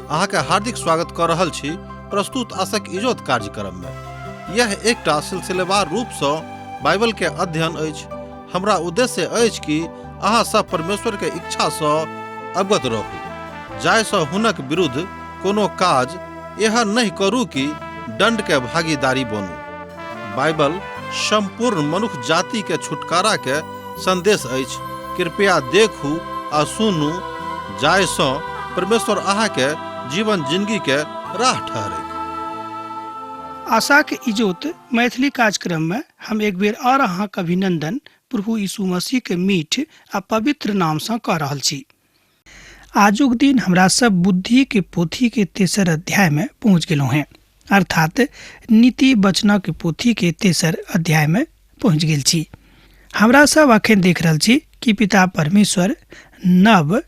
अहाँके हार्दिक स्वागत कऽ रहल छी प्रस्तुत आशक इजोत कार्यक्रम में। यह एकटा सिलसिलेवार रूप सँ बाइबल के अध्ययन अछि। हमरा उद्देश्य अछि कि अहाँ सब परमेश्वर के इच्छा सँ अवगत रहू, जाहि सँ हुनक विरुद्ध कोनो काज एहन नहि करू कि दंड के भागीदारी बनू। बाइबल संपूर्ण मनुख जाति के छुटकारा के संदेश अछि। कृपया देखू आ सुनू जाहि सँ परमेश्वर अहाँके जीवन जिंदगी के राह ठहरैक। आशाक इजोत मैथिली कार्यक्रम में हम एक बेर और अहाँक अभिनंदन प्रभु यीशु मसीह के मीठ आ पवित्र नाम सँ कऽ रहल छी। आजुक दिन हमरा सब बुद्धि के पोथी के तेसर अध्याय में पहुँच गेलहुँ हैं, अर्थात नीति वचनक पोथी के तेसर अध्याय में पहुँच गेल छी। हमरा सब अखन देख रहल छी कि पिता परमेश्वर नव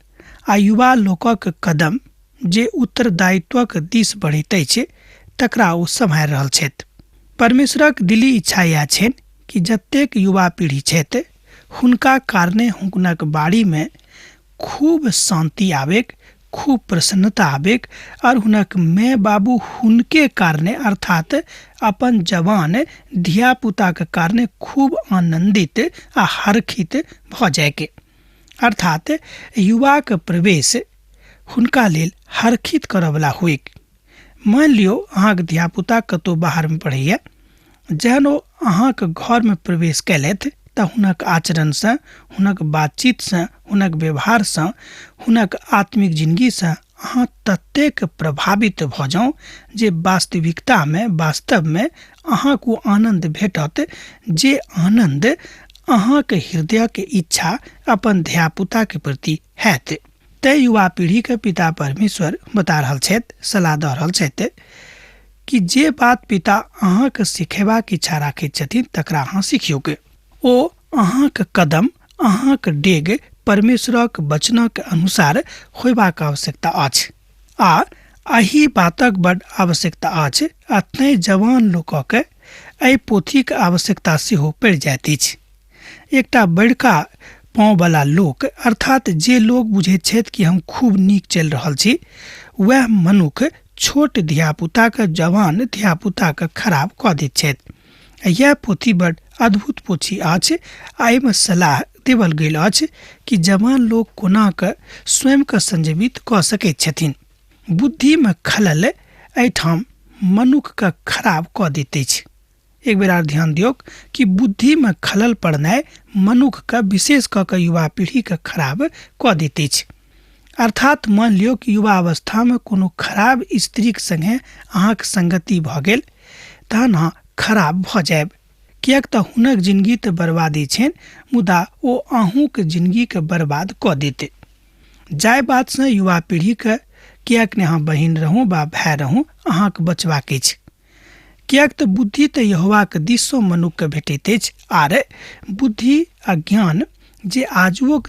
आ युवा लोकक कदम जे उत्तरदायित्वक दिस बढ़ैत अछि तकरा ओ सम्हारि रहल छथि। परमेश्वरक दिली इच्छा इएह छनि कि जतेक युवा पीढ़ी छथि हुनका कारणे हुनक बाड़ीमे खूब शान्ति आबेक, खूब प्रसन्नता आबेक और हुनक माय बाबू हुनके कारणे अर्थात अपन जवान धियापुताके कारणे खूब आनन्दित आ हर्षित भऽ जायके। अर्थात युवाके प्रवेश हुनका लेल हर्षित करऽवला होइक। मानि लियौ अहाँके धियापुता कतहु बाहरमे पढ़ैए, जहन ओ अहाँके घरमे प्रवेश कयलथि तऽ हुनक आचरणसँ, हुनक बातचीतसँ, हुनक व्यवहारसँ, हुनक आत्मिक जिनगीसँ अहाँ ततेक प्रभावित भऽ जाउ जे वास्तविकतामे वास्तवमे अहाँके ओ आनन्द भेटत जे आनन्द अहाँके हृदयके इच्छा अपन धियापुताके प्रति हैत। तैँ युवा पीढ़ीके पिता परमेश्वर बता रहल छथि, सलाह दऽ रहल छथि कि जे बात पिता अहाँके सिखेबाक इच्छा राखैत छथिन तकरा अहाँ सिखियौक। ओ अहाँके कदम, अहाँके डेग परमेश्वरक वचनक अनुसार होयबाक आवश्यकता अछि आ एहि बातक बड आवश्यकता अछि आ तैँ जवान लोकके एहि पोथीक आवश्यकता सेहो पड़ि जाइत अछि। एकटा बड़का पाँववला लोक अर्थात जे लोक बुझैत छथि कि हम खूब नीक चलि रहल छी, वएह मनुख छोट धियापुताके, जवान धियापुताके खराब कऽ दैत छथि। इएह पोथी बड अद्भुत पोथी अछि आ एहिमे सलाह देवल गेल अछि कि जवान लोक कोना कऽ स्वयंके संयमित कऽ सकैत छथिन। बुद्धिमे खलल एहिठाम मनुखके खराब कऽ दैत अछि। एक बेर आर ध्यान दियौक कि बुद्धिमे खलल पड़नाइ मनुखके, विशेष कऽ कऽ युवा पीढ़ीके खराब कऽ दैत अछि। अर्थात मानि लियौ कि युवा अवस्थामे कोनो खराब स्त्रीक सङ्गे अहाँके संगति भऽ गेल तहन अहाँ खराब भऽ जायब, किएक तऽ हुनक जिनगी तऽ बर्बादी छनि मुदा ओ अहूँके जिनगीके बर्बाद कऽ देत। जाहि बातसँ युवा पीढ़ीके किएक ने अहाँ बहिन रहू वा भाय रहू अहाँके बचबाक अछि, किएक तऽ बुद्धि तऽ यहोवाक दिससँ मनुखके भेटैत अछि आर बुद्धि आ ज्ञान जे आजुओक